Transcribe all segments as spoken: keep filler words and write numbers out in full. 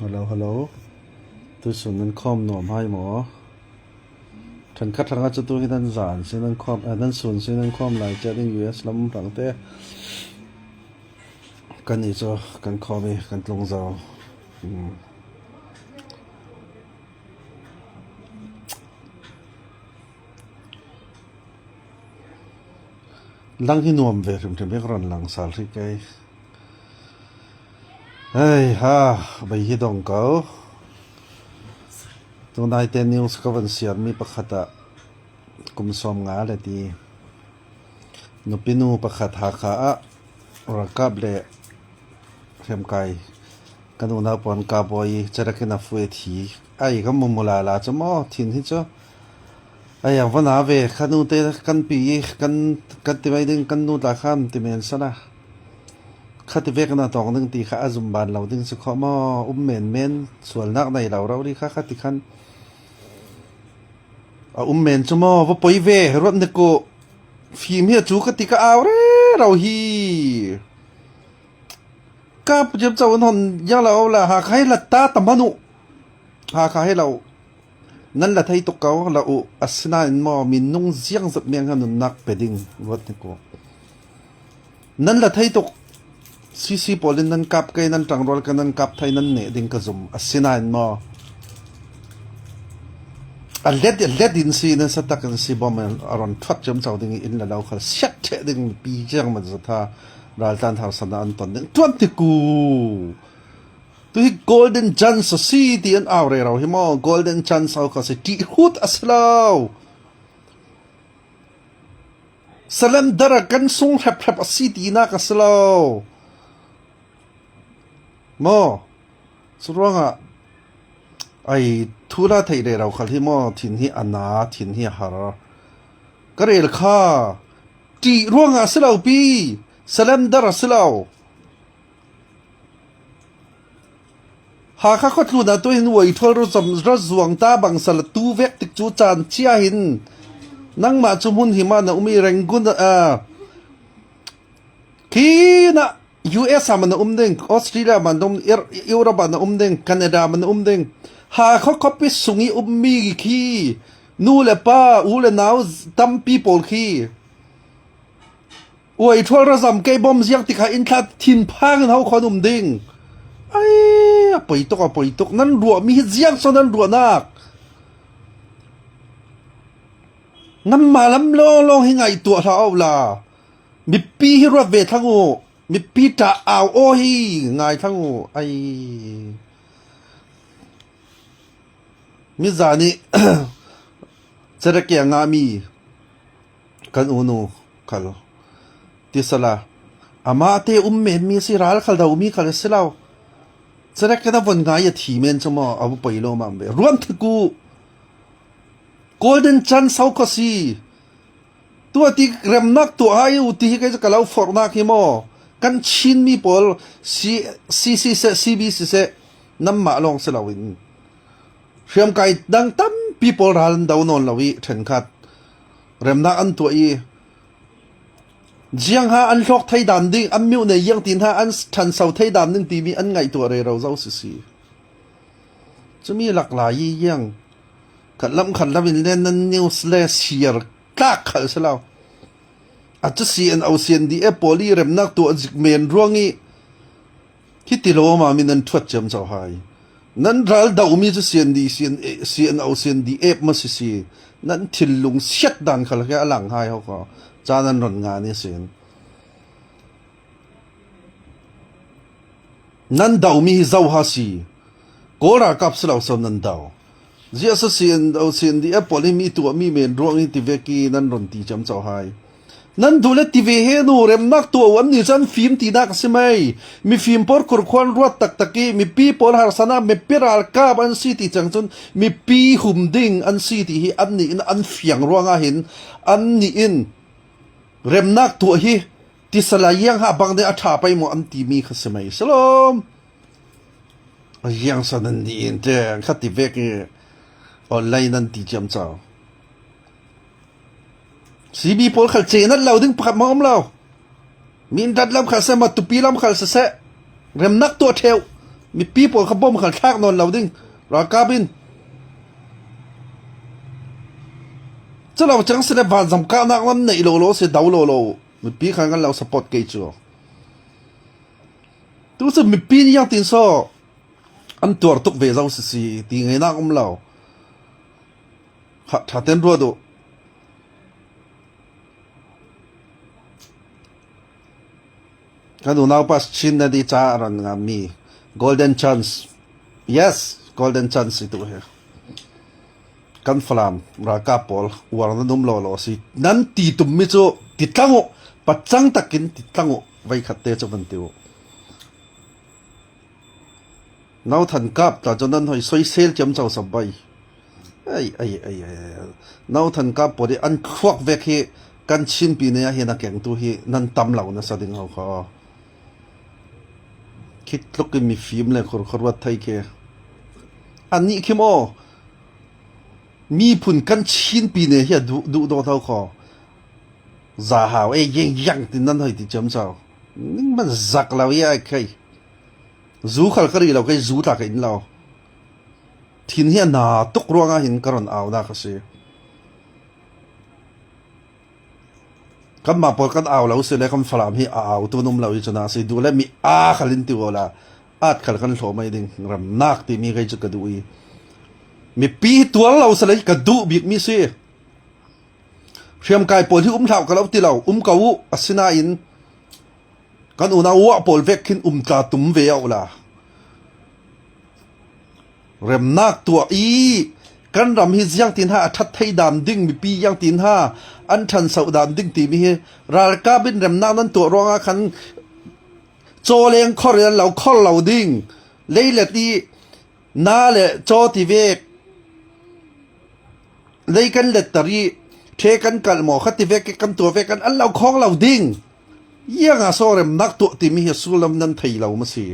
Hello, hello. Tusun nan khawm nuam hai maw? Ṭhenkhat hrangah chu tu hi nan zan si nan khawm, eh, nan sun si nan khawm lai cia ding U S lam hrangte. Kan nih chu kan khawm i kan tlung zo. Hmm. Lang hi nuam ve hrimhrim hi ka rawn lang sal hrik ei. Hei ha, bei hi dawng ko. Tunai te news ka van siar mi pakhatah kum sawm nga le ti nupinu pakhat Hakha ah ralkap le hriamkai kan unau pawn ka bawi charakin a fuet hi ai ka mumu lala chu maw thin hi chu. Ai ang vana ve kha nu te kan pi kan kan ti mai ding kan nu ta kham ti men sana. Kha ti vek na tawng ding ti kha a zum ban lo ding chu khaw maw um men men sual nak nei lo rau ri kha kha ti khan. A um men chu maw va poi ve ruat ne ko. Fim hi a chu ka ti ka au re rau hi. Kap jep chau an hon yang la au la ha khai la ta ta manu. Ha khai lo. Nan la thei tuk kau la u asina in maw min nung ziang zat miang ha nun nak pe ding ruat ne ko. Nan la thei tuk. C C pawlin nan kap kei nan tangrual ka nan kap thai nan neh ding ka zum asina in maw. A let a let in si nan sa tak in si bawm a rawn thuat chiam chau ding in la lo khal siat theh ding pi chiang man za tha ral tan thar sana an ton ding tuan ti ku. Tu hi golden chance a si ti an au re rau hi maw golden chance au kha si ti hut a si lo. Salam dara kan sung hrep hrep a si ti nak a si lo. Maw chu ruangah ai thu la theih reh rau khal hi maw thin hi a na thin hi a har ka rel kha ti ruangah a si lo pi salam dara a si lo. Hakha khaw tluna tu hin uai thual ru zom ra zuang ta bang sal tu vek tik chu chan chia hin nangmah chu hmun hi ma na um i Rangoon a khi na U S a ma na um ding Australia ma na um Europe a na um ding Canada ma na um ding Hakha khaw pi sung i um mi khi nu le pa u le nau tampi pawl khi uai thual ra zam kei bawm ziak tikha in thla thin phang in ho khawn um ding. Ai a poi tuk a poi tuk nan ruah mi hi ziak saw nan ruah nak. Nan ma lam lawng lawng hi ngaihtuah hlah auh la. Mipi hi ruat ve thlang uh. Mipi ta au aw hi ngai thlang uh. Ai. Mi zani. Cherakia nga mi. Kan unu khal ti sala ama te um men mi si ral khal dau mi khal si lau. Chara kana von ngai a thi men chama a bu pai lo mam be ruan thiku golden chance sau ka si. Tua ti remnak tua hai u ti hi kai ka lau fornak hi mo kan chin mi pol si si si se si bi si se nam ma long se lau in. Hriamkai dang tampi pawl ral an do nawn lo i ṭhenkhat remnak an tuah i ziang ha an hlawk thei dan ding an miuh nei iang tin ha an ṭhanso thei dan ding timi an ngaihtuah rero zo sisi. Cumi laklai i iang khat lam khat lam in le nan news le siar tlak khal si lo. A chu C N O C N D F pawl i remnak tuah zik men ruang i Hiti lo ama min an thuat chiam chau hai. Nan ral dau mi chu C N D, C N A, C N O, C N D F ma si si. Nan thil lung siat dan khal khe a lang hai ho kha. Cha nan ron nga ni sin. Nan dau mi hi zau ha si. Kol ral kap si lo so nan dau. Ziah sa C N O, C N D F pawl hi mi tuah mi men ruang hi ti vek i nan ron ti chiam chau hai. Nan duh le ti ve he nu remnak tuah uh an ni chan fim ti nak a si mai. Mifim pawl khurkhuan ruat taktak i mipi pawl harsana mipi ralkap an si ti chang chun mipi hum ding an si ti hi an ni in an fiang ruang a hin an ni in remnak tuah hi tisala iang ha bang de a ṭha pai maw an ti mi kha si mai. Salom. A ziang sa nan ni in te kha ti vek i online nan ti chiam chau. C B pawl khal che nat lo ding pakhat ma om lo. Min dat lam khal se ma tupi lam khal se se. Remnak tuah theu. Mipi pawl kha bom khan thlak nawn lo ding. Ralkap in. Cu lo cang si le vanzam kahnak lam neih lo lo si, do lo lo. Mipi khan kan lo support kei cu. Tu cu mipi nih yang tin saw an tuar tuk ve zo sisi ti ngeinak um lo. Kha ṭha ten ruat uh. Kan unau pa Chin na di ca a ran ngam mi golden chance. Yes, golden chance i tu he. Kan Falam ralkap pawl uar nan um law law si. Nan ti tum mi cu ti tlang uh, pacang takin ti tlang uh, veikhat te cu van ti uh. Nau than kap ta cu nan hoi soisel ciam co sap bai. Ai, ai, ai, ai, ai. Nau than kap pawl i an thluak vek hi kan Chinpi nih ah hin a kengtu hi nan tam lo na sa ding ho kha. Khit tluk in mifim le khurkhuruat thei khi. An nih khi maw? Miphun kan Chinpi nih hi a duh, duh dawt ho kha. Za hau, ei, yang, yang, tin nan hoi ti ciam co. Ning man zak lo i ai khai. Zu khal ka rih lo, kei zu tla ka in lo. Thin hi a na tuk ruangah hin ka ron au nak a si. Kanmah pawl kan au lo si le kan Falam hi a au tu num lo i cun a si. Duh le mi aa khal in ti awla at khal kan hlawh mai ding. Remnak timi kei cu ka duh i mipi hi tuar lo si le ka duh bik mi si. Hriamkai pawl hi um hlah ka lo ti lo, um ko uh, asinain kan unau uah pawl vek khin um tla tum ve a uhla. Remnak tuah i kan ram hi ziangtin ha a ṭhat thei dan ding, mipi ziangtin ha an ṭhansoh dan ding timi hi ralkap in remnak nan tuah ruangah khan cawleng khor in an lo khor lo ding. Leilet i na le caw ti vek lei kan letter i ṭhe kan kalh maw kha ti vek i kan tuah vek kan an lo khawng lo ding. Iangah saw remnak tuah timi hi a sullam nan thei lo maw si?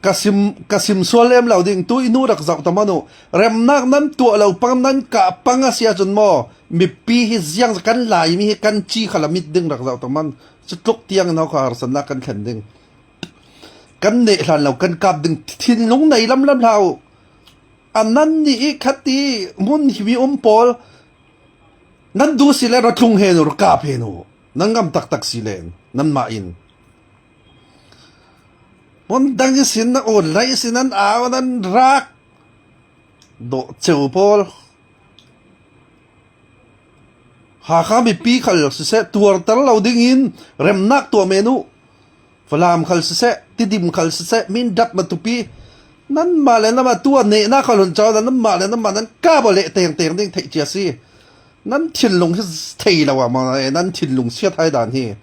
Ka sim, ka sim sual lem lo ding, tu i nu rak zoh ta man uh. Remnak nan tuah lo pang nan kah pang a si ahcun maw, mipi hi ziang kan Laimi hi kan ci kha lamit ding rak zoh ta man. Cutluk tiang in hau kha harsatnak kan thlen ding. Kan neh hlan lo, kan kap ding thinlung nei lamlam hlah uh. A nan nih i khat i hmun hi mi um pawl nan duh si le ra tlung hen uh, ra kap hen uh. Nan ngam taktak si len, nanmah in. Hmun dang ihsin, na online ihsin, nan au, nan rak dawh ceu pawl. Hakha mipi khal siseh, tuarter lo dingin remnak tuah men uh. Falam khal siseh, Tidim khal siseh, Mindat, Matupi. Nanmah le nanmah tu a nehnak khal hun cawn ah nanmah le nanmah nan kap aw leh tengteng ding theih cia si. Nan thinlung hi thei lo ah maw, nan thinlung siat hai dan hi.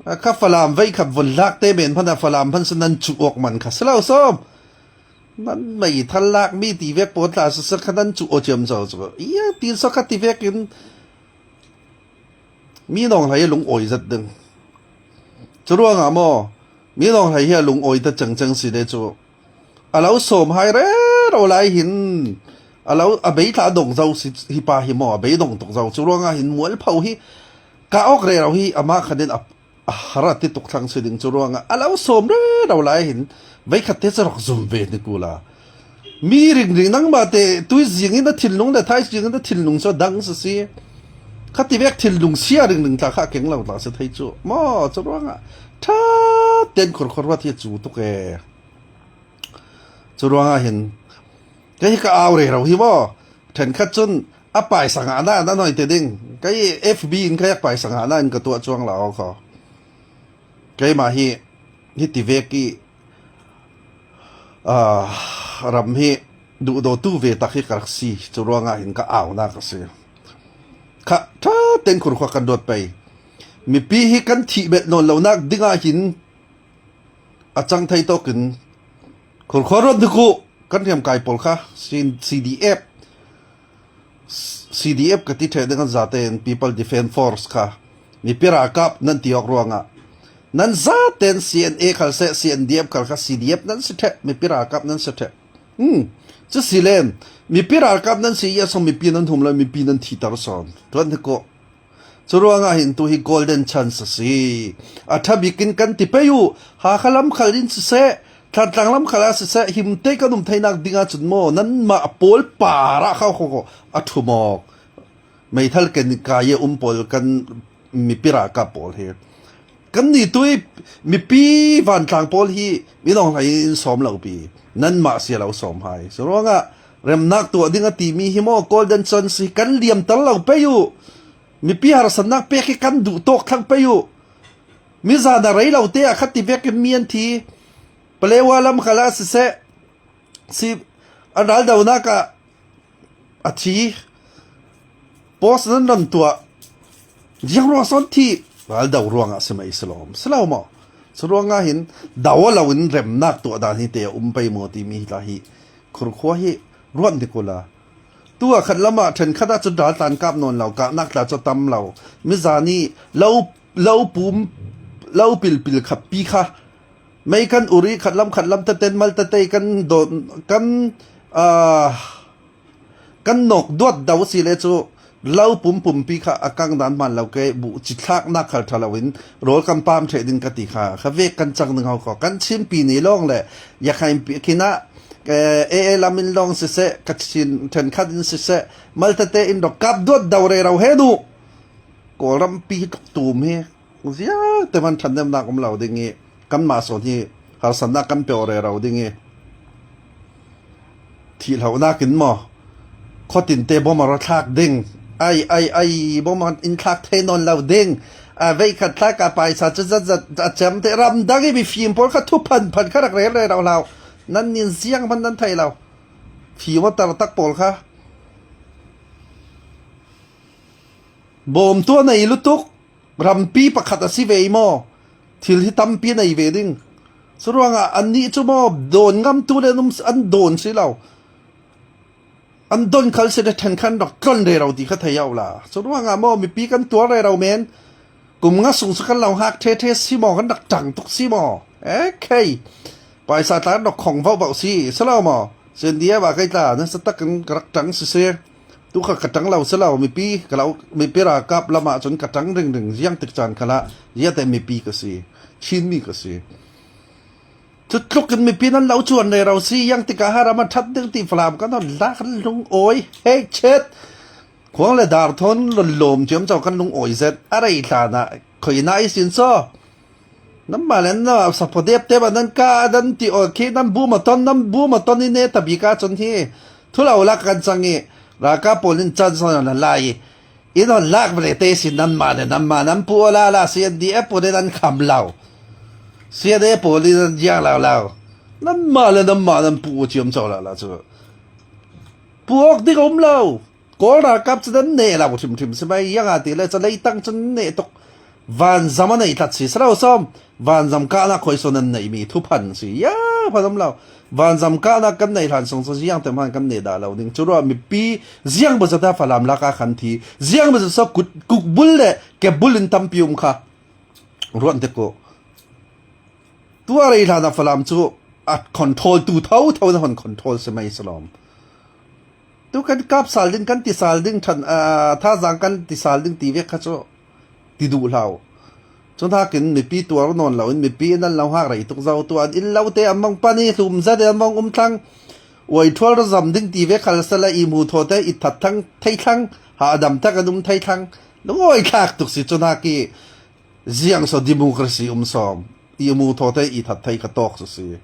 A kha Falam veikhat vun lak te men hmanh ah Falam hmanh si nan cuh awk man kha si lo sawm. Nan mei thal lak mi ti vek pawl tla siseh kha nan cuh aw ciamco cu. Ia tin so kha ti vekin mi nawng hlei a lung awi zat ding. Cu ruangah maw, mi nawng hlei hi a lung awi ta cengceng si le cu a lo sawm hai rero lai hin a lo a bei thla a dong zo si, hi pa hi maw, a bei dong tuk zo. Cu ruangah hin mualpho hi ka awk rero hi amah khan in a, a har a ti tuk thlang si ding. Cu ruangah a lo sawm rero lai hin veikhat te cu rak zum ve ni kula. Mi ringring nangmah te tui zing in a thinlung le thai zing in a thinlung cu a dang si si. Kha ti vek thinlung sia ringring tla kha a keng lo tla si thei cu. Maw, cu ruangah ṭha ten khurkhur ruat hi a cu tuk e. Cu ruangah hin kei hi ka au rero hi maw. Ṭhenkhat cun a paisa ngah nain an hoi ti ding. Kei F B in kei a paisa ngah nain ka tuah cuang lo kho. Keimah hi hiti vek i, aa, ram hi duhdawtu ve tak hi ka rak si. Cu ruangah hin ka aunak a si. Kha ṭha ten khurkhua kan dawt pei. Mipi hi kan thih bet nawn lonak dingah hin a cang thei tawkin khurkhua ruat dik uh. Kan hriamkai pawl kha C-, C D F, C D F ka ti ṭheh ding an zatein People Defence Force kha mipi ralkap nan ti awk ruangah nan zatein C N A khal seh, C N D F khal kha C D F nan si ṭheh, mipi ralkap nan si ṭheh. Hmm. Cu si len mipi ralkap nan si i a song mipi nan hum lo, mipi nan thihter sawn. Tuan hi kawh. Curuangah hin tu hi golden chance a si. A ṭha bikin kan ti pei uh. Hakha lam khal in siseh, Thantlang lam khal ah siseh, himte kan um theinak dingah cun maw, nanmah pawl parah kha kho a ṭhum awk. Meithal ken kai a um pawl kan mipi ralkap pawl hi. Kannih tu ih mipi vantlang pawl hi minung hlei in sawm lo pi. Nanmah si a lo sawm hai. Curuangah remnak tuah ding a timi hi maw, golden chance hi kan liamter lo pei uh. Mipi harsatnak pek hi kan duh tawk thlang pei uh. Mizan a rei lote ah kha ti vekin mi an thi. Palewa lam khal ah siseh, si an raldonak ah a thi. Post nan ran tuah. Ziang ruang sawn thi. Raldo ruangah si mai si lawm. Si lo maw? Curuangah hin do a lo in remnak tuah dan hi te a um pei maw timi hi tla hi. Khurkhua hi ruat dik ula. Tu ah khat lamah ṭhenkhat ah cun raltlan kap nawn lo, kahnak tla cu a tam lo. Mizan ih lo, lo pum, lo pilpil khat pi kha. Mei kan ur ih khat lam khat lam teten mal tete ih kan dawn, kan, aa, kan nawk duat do si le cu lo pumpumpi kha a kang dan hman lo ke buh cithlaknak khal ṭha lo in rawl kan pam ṭheh ding ka ti kha. Kha vek kan cang ding ho ko kan Chinpi ni lawng le Yakhain pi khin ah, eh, A A lam in lawng siseh, Kachin ṭhenkhat in siseh, mal tete in rawk kap duat do rero he duh. Kawlrampi hi tuk tum hi ziangte hman ṭhannemnak um lo ding ih kanmah sawn hi harsatnak kan pe aw rero ding ih thihlonak in maw, khuatinte bom a ra thlak ding, ai, ai, ai, bom a in thlak thei nawn lo ding, a veikhat thlak a paisa cu zatzat a cem te ramdang ih mifim pawl kha thu phanphan kha rak rel rero hlau. Nan nin ziang hman nan thei lo. Fim a tartak pawl kha. Bawmtu a nei lutuk, rampi pakhat a si ve i maw? Thil hi tampi a nei ve ding. Curuangah annih cu maw, dawn ngamtu le an um, an dawn si lo. An don khal si le ṭhenkhat rak tlon rero ti kha thei a uh la. Curuangah maw, mipi kan tuar rero men. Kum nga sung cu kan lo hak ṭheṭhe si maw, kan rak ṭang tuk si maw? Ekhei. Paisa tla kan rak khong vauhvauh si, si lo maw? C N D F ah kei tla, nasa tak in ka rak ṭang siseh. Tu kha ka ṭang lo si lo, mipi, ka lo, mipi ralkap lamah cun ka ṭang ringring, ziang tik caan khalah, ziate mipi ka si, Chinmi ka si. Cutluk in mipi nan lo cuan rero si, ziang tikah ha ram a ṭhat ding ti Falam kan hon lak, kan lungawi, hei chet. Khuang le dar thawn lawmlawm ciamco kan lungawi zet, a rei hlanah, khoi na i sin saw. Nanmah le nanmah saphaw deptep ah nan ka nan ti aw khi nan bum a ton, nan bum a ton i neta bik ahcun hi thu lo lak kan cang ih ralkap pawl in can sawn an lai ih in hon lak vete si nanmah le nanmah nan puh aw lala C N D F pawl in an kham lo. C N A pawl in an ziang lo lo. Nanmah le nanmah nan puh aw ciamco lala cu puh awk ding a um lo. Kawl ralkap cu nan neh lo hrimhrim si mai, ziangah ti le cu leitang cu nan neh tuk. Vanzam a nei tlat si, si lo sawm. Vanzam kahnak khuaisawn nan neihmi thuphan si, ya phan um lo. Vanzam kahnak kan neih hlan sung cu ziangte hman kan neh dah lo ding. Curuah mipi ziang bawzet a Falam lak ah khan thi, ziang bawzet saw kut, kukbul le kebul in tampi um kha. Ruah an tek uh. Tu a rei hlan ah Falam cu a control tu thotho in a hon control si mai si lawm. Tu kan kap sal ding, kan ti sal ding, ṭhan, aa, thazaang kan ti sal ding ti vek kha cu ti duh hlah uh. Cu hnakin mipi tuar nawn lo in mipi in an lo hak rei tuk zo. Tu an in lo te an vong pan i hlum zat in an vong um thlang. Uai ṭhual ra zam ding ti vek khal sala i hmu thaw te i that thang thei thlang. Hahdam tak an um thei thlang. Lungawi thlak tuk si cu hnak i ziang saw democracy um sawm. I hmu thaw te i that thei kha tawk cu si.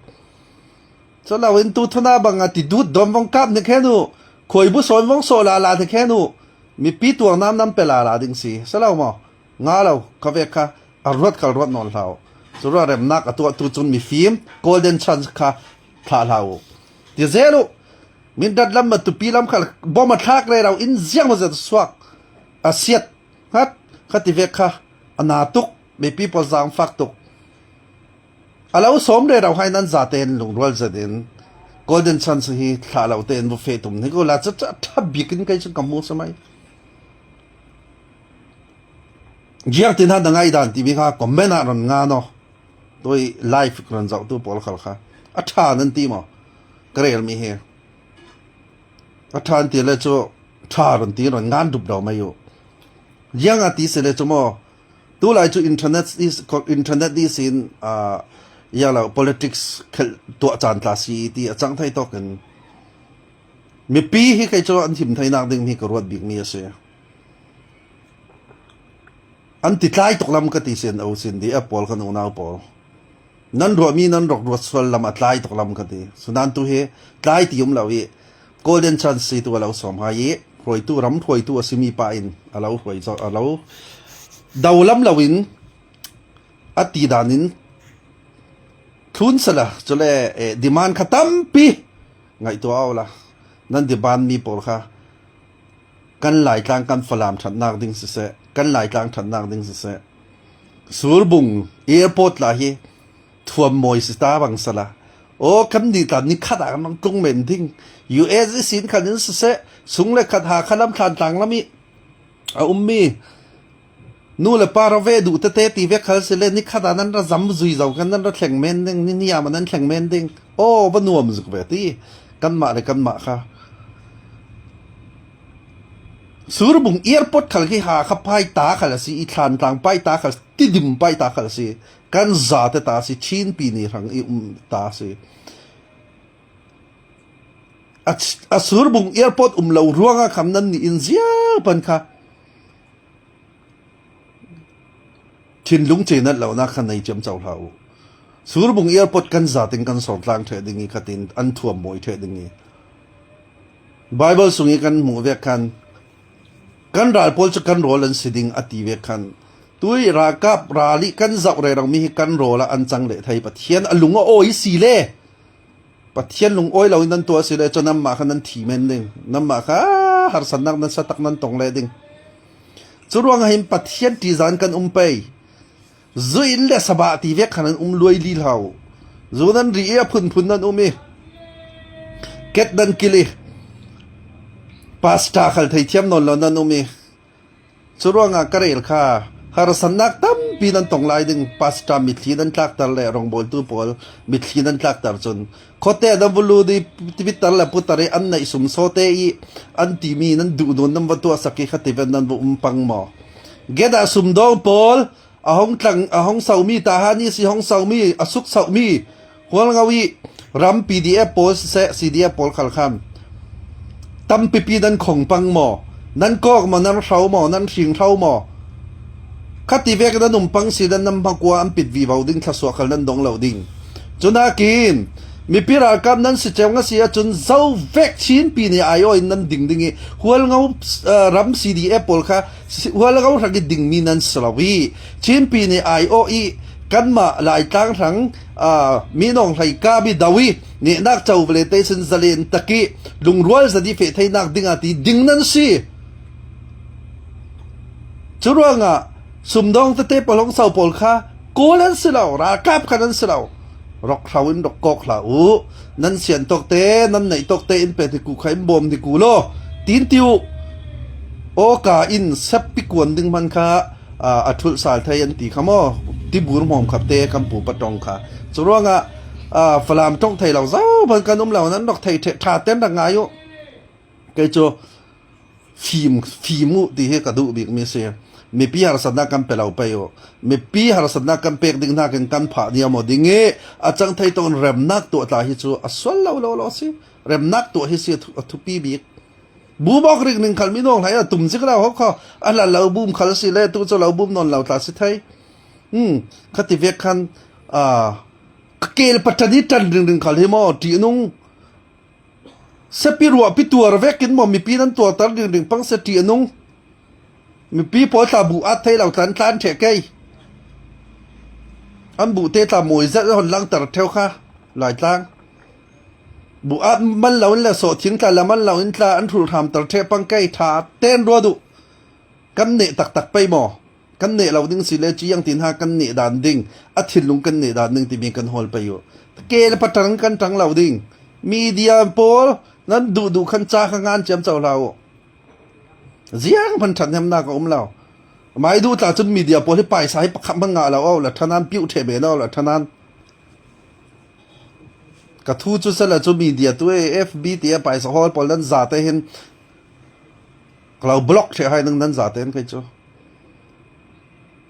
Cu lo in tu thuna bang a ti dut dom vong kap nik hen uh, khuaibu sawn vong sawh lala nik hen uh, mipi tuar nam nan pe lala ding si. Si lo maw? Nga lo, kha vek kha, a ruat khal ruat nawn hlah uh. Cu ruah remnak a tuah tu cun mifim, golden chance kha thlah hlah uh. Ti zel uh. Mindat lam matupi lam khal bom a thlak rero in ziang maw zet a suak, a siat. Khat, kha ti vek kha, a na tuk, mipi pawl zaangfak tuk. A lo sawm rero hai nan zate in lungrual zet in golden chance hi thlah lo tein va feh tum ni ko la, ca, ca ṭha bik in kei cun ka hmu si mai. Ziang tin han a ngaih dan timi kha comment ah ron ngan aw. Tui live ron zohtu pawl khal kha a ṭha nan ti maw? Ka relmi hi a ṭha an ti le cu ṭha ron ti, ron ngan dup lo mai uh. Ziang a ti si le cu maw, tulai cu internet i, internet i sin, ah, ya lo politics khel tuah caan tla si ti a cang thei tawk in mipi hi kei cu an him theinak ding hi ka ruat bikmi a si. An ti tlai tuk lam ka ti sin, o sin di a pawl kan unau pawl. Nan ruahmi nan rawk ruat sual lam a tlai tuk lam ka ti. Sunan tu hi tlai ti um lo i golden chance si tu a lo sawm hai i hruaitu, ram hruaitu a simi pa in a lo hruai zo, a lo do lam lo in a ti dan in thlun sala, cule, eh, demand kha tampi ngaihtuah awla. Nan demand mi pawl kha kan Laitlang kan Falam ṭhatnak ding siseh, kan Laitlang ṭhatnak ding siseh, Surbung airport lah hi thuam mawi si ta bang sala. Aw, kan nih tla ni khat ah kan tlung men ding. U S i sin khan in siseh, sung le khat Hakha lam, Thlantlang lam i a ummi nu le pa ra ve duh tete ti vek khal si le, ni khat ah nan ra zam zui zo kan, nan ra thleng men ding, ni niam ah nan thleng men ding. Aw, va nuam zuk ve ti. Kanmah le kanmah kha Surbung airport khal khi Hakha pai ta khal a si, i Thlantlang pai ta khal, Tidim pai ta khal a si, kan zate ta si, Chinpi ni hrang i um ta si. A, a Surbung airport um lo ruangah kham nan nih in ziau pan kha thinlung ceinat lonak kha nei ciamco hlah uh. Surbung airport kan zatin kan sawrtlang ṭheh ding i khatin an thuam mawi ṭheh ding i Bible sung i kan hmuh vek khan kan ral pawl cu kan rawl an si ding a ti vek khan tui ralkap ral i kan zoh rero mi hi kan rawl ah an cang leh thei. Pathian a lung a awi si le Pathian lungawi loin nan tuah si le cu nanmah kha nan thi men ding, nanmah kha harsatnak nan satak nan tong leh ding. Cu ruangah hin Pathian ṭihzah in kan um pei. Zu in le sabah ti vek kha nan um luai li hlah uh. Zu nan ri i a phunphun nan um i ket nan kil i pasta khal theithiam nawn lo nan um i Cu ruangah ka rel kha harsatnak tampi nan tong lai ding. Pasta mitthli nan tlakter le rawngbawltu pawl mitthli nan tlakter cun khuate nan va lut i pitar le putar i an neih sum sawte i an timi nan duhdawn nan va tuahsak i kha tivek nan va um pang maw? Geda sumdawng pawl a hong tlang, a hong somi, Tahan i si hong somi, a suk somi Hualngo i ram P D F pawl siseh, C D F pawl khal khan tampipi nan khong pang maw? Nan kawk maw? Nan hro maw? Nan hring hro maw? Kha tivek nan um pang si nan, nan hmakua an pit vivo ding thlasuah khal nan dong lo ding. Cunakin mipi ralkap nan si ceu ngah si ahcun zo vek Chinpi ni aiawh in nan ding ding i Hualngo, eh, ram C D F pawl kha si-, Hualngo hrang i dingmi nan si lo i Chinpi ni aiawh i kanmah Laitlang hrang, aa, minung hlei kap i do i nehnak co vele te sin zalen tak i lungrual zat i feh theinak ding a ti ding nan si. Cu ruangah sumdawng tete pawl hong so pawl kha kawl an si lo, ralkap khan an si lo. Rawk hro in rawk kawk hlah uh. Nan sian tawk te, nan neih tawk te in pet hi ku kha in bawm hi ku law, tin ti uh. Awka in seppi kuan ding hman kha, aa, a thulh sal thei an ti kha maw? Tibur hmawm khap te kan pu pa ṭong kha. Cu ruangah, aa, Falam ṭong thei lo zo hman kan um lo, nan rawk thei ṭheh ṭha ten rak ngai uh. Kei cu fim, fim uh ti hi ka duh bikmi si. Mipi harsatnak kan pe lo pei uh. Mipi harsatnak kan pek ding hnakin kan phah niam aw ding i a cang thei tawng remnak tuah tla hi cu a sual lo lo lo si. Remnak tuah hi si a thu-, a thupi bik. Bum awk ringring khal minung hlei a tum zik lo ho kho. A hlal lo bum khal si le tu cu lo bum nawn lo tla si thei. Hmm, kha tivek khan, aa, ka kel patan i ṭan ringring khal hi maw? Ṭihnung sepi ruahpi tuar vekin maw mipi nan tuarter ringring pang se ṭihnung. Mipi pawl tla bu at thei lo tlan tlan ṭheh kei. An bu te tla mawi zet hon langter ṭheu kha Laitlang. Bu at man lo in le sawhthing tla la man lo in tla an hrulhram ter ṭheh pang kei ṭha ten ruat uh. Kan neh taktak pei maw? Kan neh lo ding si le, ciang tin ha kan neh dan ding, a thinlung kan neh dan ding timi kan hawl pei uh. Ke le patan kan ṭang lo ding. Media pawl nan duh duh khan ca kha ngan ciamco hlah uh. Ziang hman ṭhathnemnak a um lo. Mai duh tla cun media pawl hi paisa hi pakhat hmanh ngah lo aw, la ṭhanan piuh ṭheh men aw, la ṭhanan. Ka thu cu sala cu media tu e, F B ti e, paisa hawl pawl nan zate hin ka lo block ṭheh hai ning nan zate hin kei cu.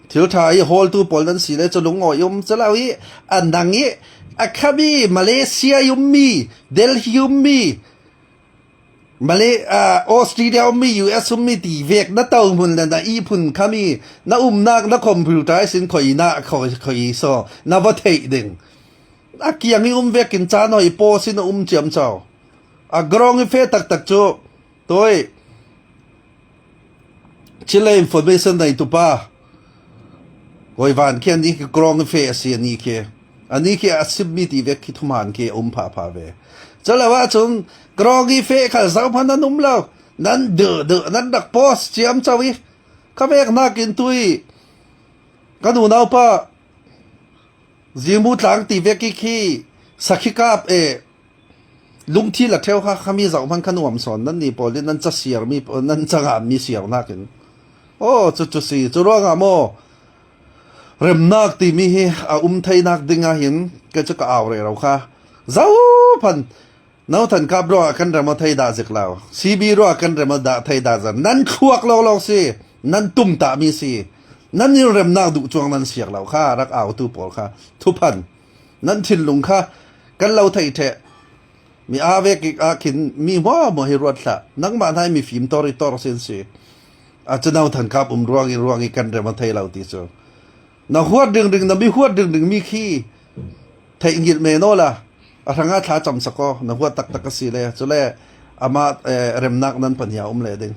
Thil ṭha i hawltu pawl nan si le cu lungawi um cu lo i, a nang i, a khami Malaysia i ummi, Delhi i ummi, Malay, ah, Australia ummi, U S ummi ti vek na to hmun le na ihphun khami, na umnak na computer sin khoi na, khoi, khoi so, na va theih ding. A kiang i um vekin caan hoi paw sin a um ciamco. A grawng i feh taktak cu, toi, cile information nei tupa. Koi van khi ani khi grawng i feh a si ani khi. Ani khi a simmi ti vek khi thuman khi a um phapha ve. Cu lo ahcun grawng i feh khal zohman an um lo. Nan duh duh, nan rak post ciamco i. Ka veknak in tui. Ka nunau pa Zimu tlang ti vek i khi sakhi kap e. Lungthil a ṭheu kha khami zohman kha nuam sawn, nan ni pawl in nan ca siar mi, nan ca ngan mi siar nakin. Aw, cucu si, cu ruangah maw, remnak timi hi a um theinak dingah hin kei cu ka au rero kha. Zohman, no thankap ruangah kan rem a thei dah zik lo, C B ruangah kan rem a dah thei dah zan, nan thluak lawnglawng si, nan tumtah mi si, nan in remnak duh cuang nan siar lo kha, rak autu pawl kha, thuphan. Nan thinlung kha kan lo thei ṭheh. Mi aa vek ah khin mi hmuahhmuah hi ruat hlah. Nangmah hna hi mifim tor i tor sin si. A cu no thankap um ruang i ruang i kan rem a thei lo ti cu. Na huat ringring, na mi huat ringring mi khi theih ngilh men awla a hrangah thla camsak aw, na huat taktak a si le. Cule amah, eh, remnak nan pahnih ah um le ding.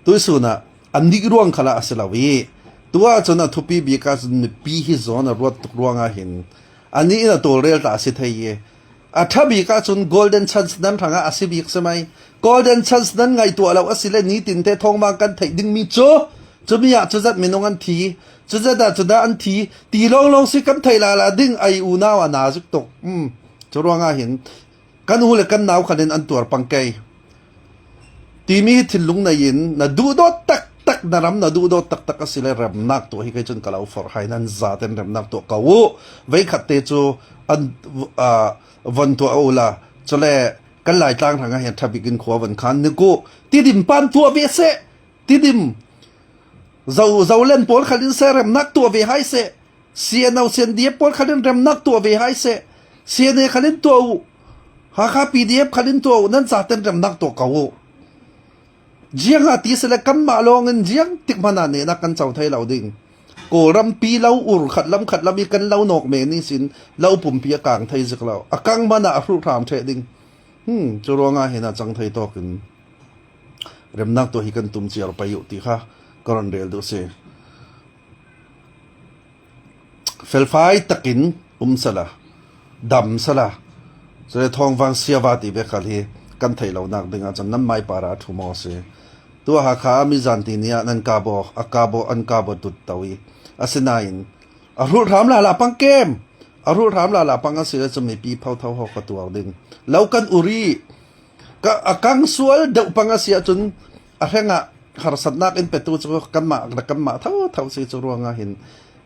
Tuihsun ah annih ruang khalah a si lo i, tuah cun a thupi bik ahcun mipi hi zawn a ruat tuk ruangah hin anih in a tawlrel ta a si thei i, a ṭha bik ahcun golden chance nan hrangah a si bik si mai. Golden chance nan ngaihtuah lo a si le nitin te thawngmang kan theih dingmi cu, cumi ah cuzat minung an thi, cuzat ah cunah an thi ti lawnglawng si kan theih lala ding, ai unau a na zik tuk. Um, cu ruangah hin kan u le kan nau khan in an tuar pang kei. Timi hi thinlung nei in na duhdawt taktak, na ram na duhdawt taktak a si le remnak tuah hi kei cun ka lo forh hai, nan zaten remnak tuah ko u. Veikhat te cu an, aa, von tuah u la, cule kan Laitlang hrangah hin ṭha bik in khua von khan nik u. Tidim pan tuah ve seh. Tidim Zo, Zolen pawl khal in seh, remnak tuah ve hai seh. C N O, C N D F pawl khal in remnak tuah ve hai seh. C N A khal in tuah u. Hakha P D F khal in tuah u, nan zaten remnak tuah ko u. Ziang a ti si le kanmah lawng in ziang tik hmanh ah nehnak kan co thei lo ding. Kawlram pi lo ur khat lam khat lam i kan lo nawk men ihsin lo pumpi a kang thei zik lo. A kang hmanh ah a hrulh hram ṭheh ding. Hmm, cu ruangah hin a cang thei tawk in remnak tuah hi kan tum ciar pei u ti kha ka run rel duh si. Felfai takin um sala, dam sala, cule thawngvang siava ti ve khal hi kan theih lonak dingah cun nan mai par ah a ṭhu maw si. Tuah Hakha ah mizan ti ni ah nan kabo, a kabo, an kabo tut to i, asinain a hrulh hram lala pang kem, a hrulh hram lala pang a si le cu mipi pho tho ho ka tuar ding. Lo kan uri, ka, a kang sual deuh pang a si ahcun a hrengah harsatnak in petu cu kanmah, kanmah tho tho si cu ruangah hin,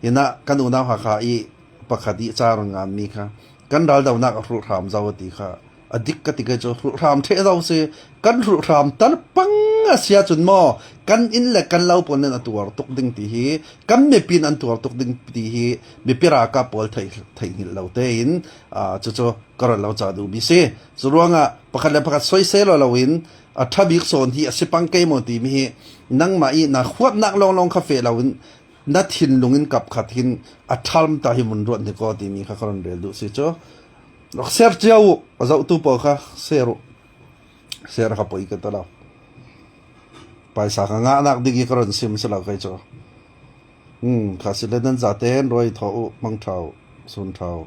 hinah kan unau Hakha i pakhat i ca run nganmi kha kan raldonak a hrulh hram zo a ti kha a dik ka ti kei cu hrulh hram ṭheh zo si. Kan hrulh hram tal pang a si ahcun maw, kan inn le kan lo pawl nin a tuar tuk ding ti hi, kan mipi in an tuar tuk ding ti hi mipi ralkap pawl theih, theih hngilh lo tein, aa, cucu ka run lo ca duhmi si. Cu ruangah pakhat le pakhat soisel aw loin a ṭha bik sawn hi a si pang kei maw timi hi nangmah i na huatnak lawnglawng kha feh loin na thinlung in kap khat hin a ṭhalmta hi vun ruat hnik aw timi kha ka run rel duh si cu. Rak ser cio uh, a zohtu pawl kha ser uh. Ser kha poi ka ta lo. Paisa ka ngahnak ding i ka run sim si lo kei cu. Hmm, kha si le nan zaten ruai thawh uh, hmang ṭha uh, sun ṭha uh.